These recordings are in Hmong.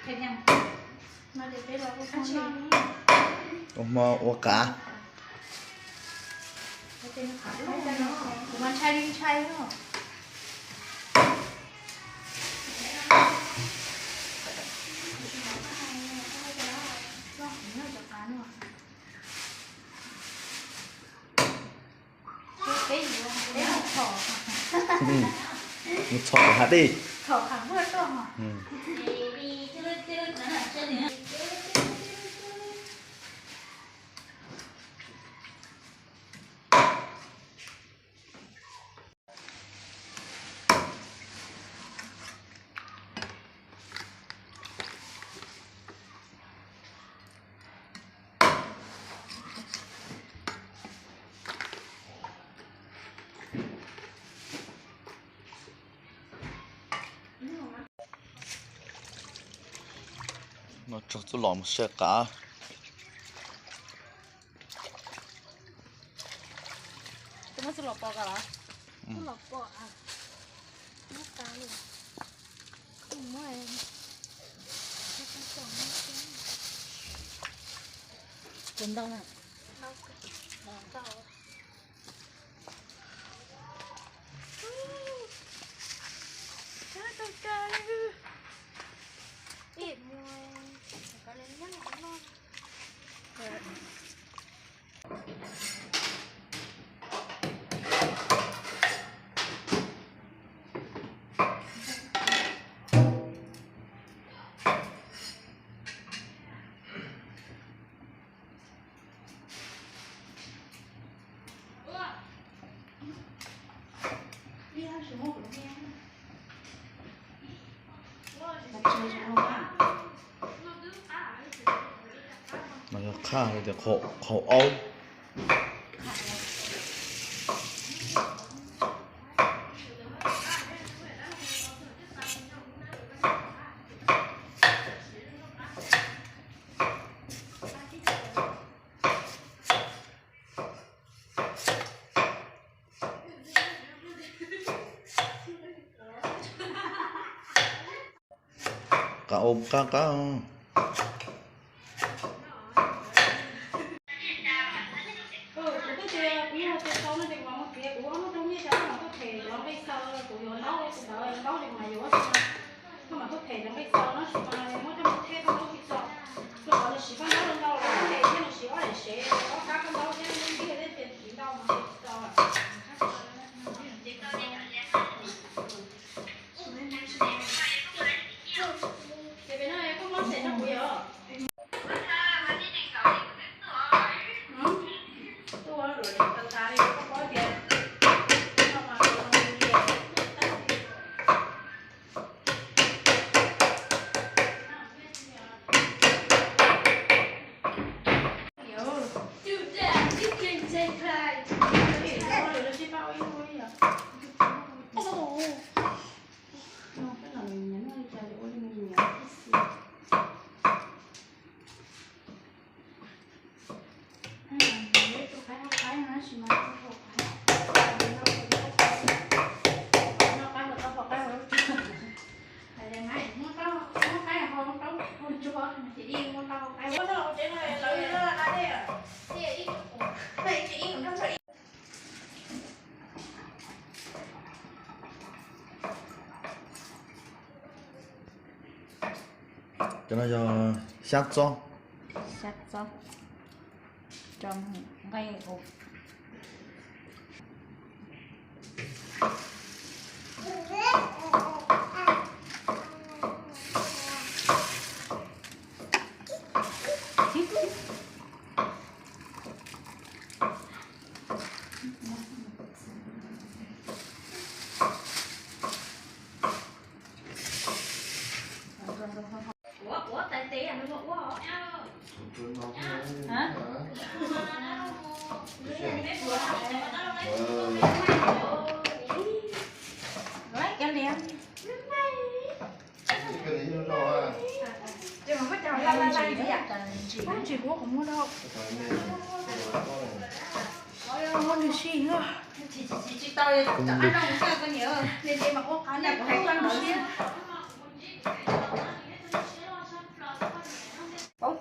Ua hmo ua kav. Mus txhom hav dej. No tso txuj lom mus saib qav. Tus muab txuj lom pov ko los? Txuj lom pov, muab tas li. Tus ntau na. Qhov aub. Qab ua qab qab. Kuv twb tias kuv yog tias tau no ces kuv mam mus txiav kuv ob lub rau nyiaj cov koj mam tuaj them cov nqi xaws, kuv yuav ntaub tus ntawd ntaub li mas yuav ua tsis tau. Koj mam tuaj them cov nqi xaws no tsis mas muab coj mus theb koj ntaub tsis txog. Tus qhov nws siv koj ntaub ntau los ces thiab nws siv ob daim sev, ob kab koj ntaub thiab nws ib yam li tias siv ntau mas siv tsis tau. Ces pem no koj muab xes rau kuv yom. Cov no yog xyab txob. Xyab txob. Tso nqaij ua.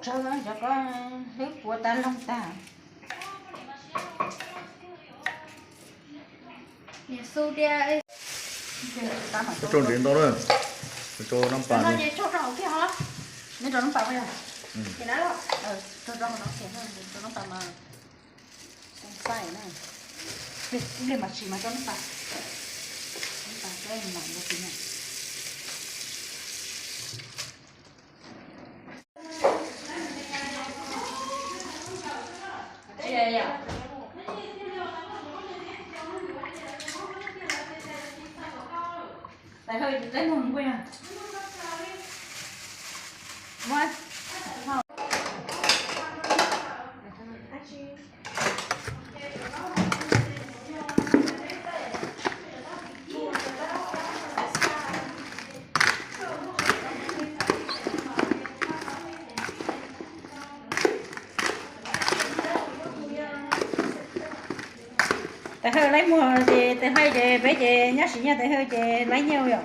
Cov ko hwb puav tas loog tag. Niam xu tias rau ntev ntau na, rau nab pas no. Ces rau rau hauv kiag ho. Neb rau nab pas yog. Ces na, rau rau hauv no, rau nab pas mas xoo xaij na. Ib pliag mas tsis mas rau nab pas. Nab pas rau mam ua tiv na. Tes Hawj laib muag ces Tes Hawj ces peb ces nyob sim nyiaj Tes Hawj ces laib nyiaj yom.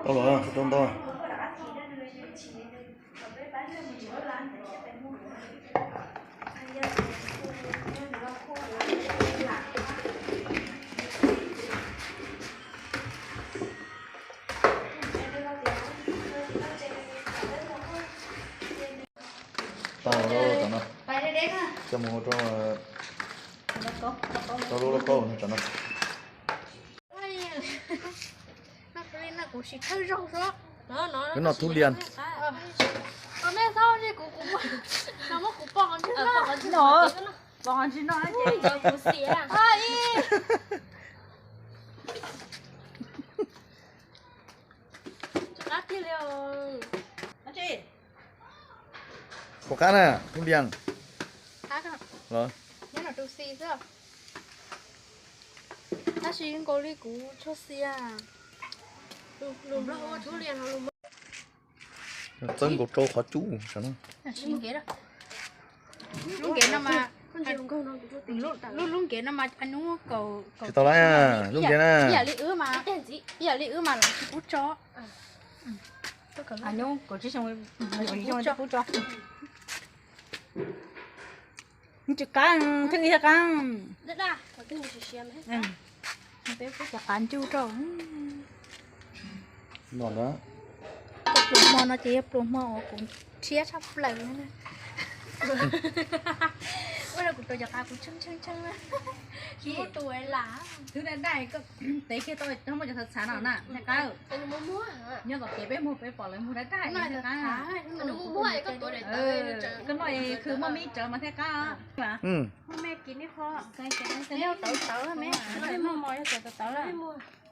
Tau los, tau ntau. Tau, cov no coj mus ua rau, rau lub lauj kaub no cov no. Kuv noj thub lias. Pom qhov ntsis no, pom qhov ntsis no ces kuv xis. Puas qab na, thub lias los? Tab sis nkaus li kuv tshuaj xia. Txawb nkaus rau qhov cub. Lub nkev no mas, lub, lub nkev no mas hnub kaum, tsis tau lawm, lub nkev na. Ib yam li wb mas, ib yam li wb mas los tsis pub tso. Hnub kaum tsib xyoo, pub tso. Tsis qab, thiaj li thiaj qab. Peb pub cov qav ncuj rau. Pluas hmo no ces yog pluas hmo uas kuv rhiab tshaj plaws. Ua rau kuv rau cov qav kuv tshee tshee tshee. Tsis muaj tus lam. Twb dai dai, tev kiag tau muaj cov txhav txhav no na, thiaj qab. Nyob tom kev peb muag peb pom lawv muag dai dai. Koj noj khwv muaj me tsawv mas thiaj qab. Muaj me kis nej qho, tawv tawv me, muaj mos yog tawv tawv.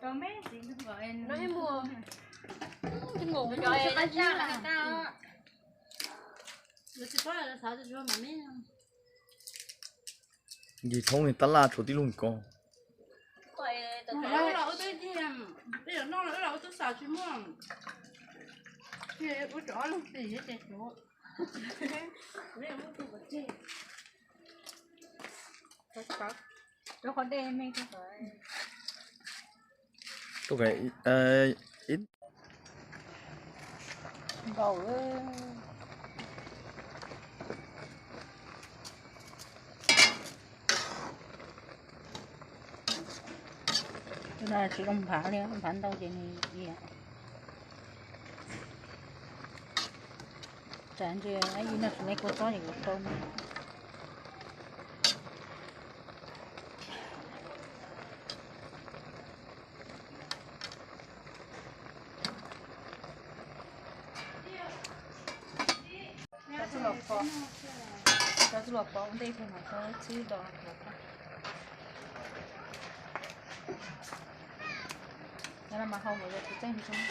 Rau me txiv ntug kom no muag. Tsis qab, tsis qab. Yig thoob li tab laj tshuav tib lub ko. Ua los ua twb xav tsis muaj, ua rau ob leeg tsis ces tshuav. Rau qhov dej me rau. Npaum. Tsis zoo nphav li, nphav ntau ces nws tsav ntsis, yus noj tsis me kua txob ces kuv rau. Cov txuj lom pov, cov txuj lom pov ua ntej pem no cov txib do. Cov no mas hau npaum li kuv txeej zoo.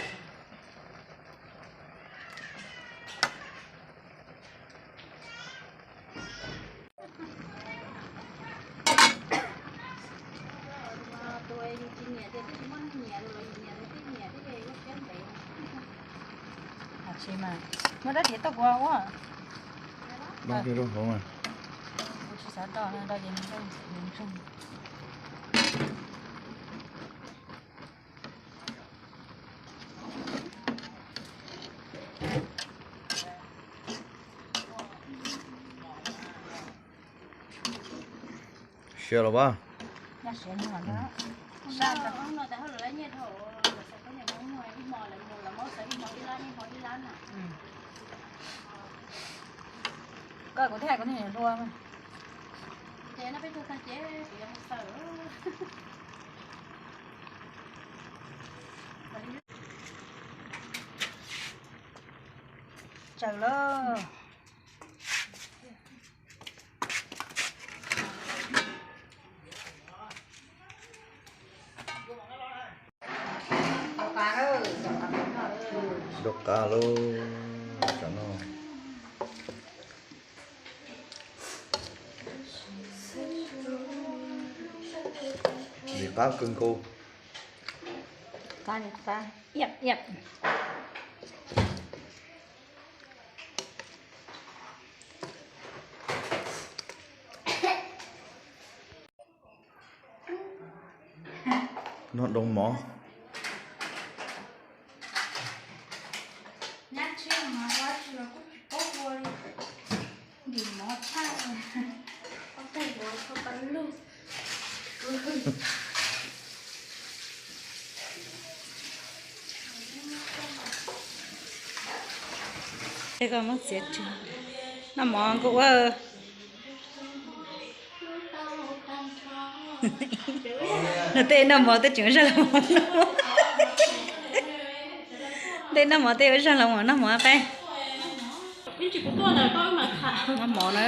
Tsis mas, muab rab diav tuaj kuv ua. Rau hauv mas. Kuv tsis xav rau, rau ces nws ntsoog. Siav los pab. Koj kuv thiaj kuv niag hlua. Tsaws lawm. Rau qab lauj, tsam no li qab kawg nkaus. Qab li qab, iab iab. Noj doos mov. Nyab tshiab mas ua tsis los kuj tsis paub ua li. Ntim mov tshaj, ob peb mov tshaj tau lug. Tej koj muab txiav tseg. Noj mov nkaus ua. Nws tej noj mov tej tseem ua zaj los mov noj. Tej noj mov tej ua zaj los mov noj mov peb. Noj mov na.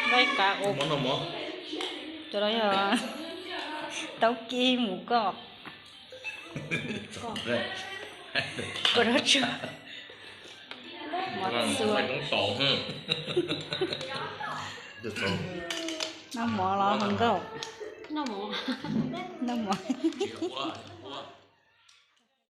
Nqaij kav ua. Cov no yog taub kib mus koj. Koj rab tsuag. Mov txua. Noj mov los hluas nkauj. Noj mov.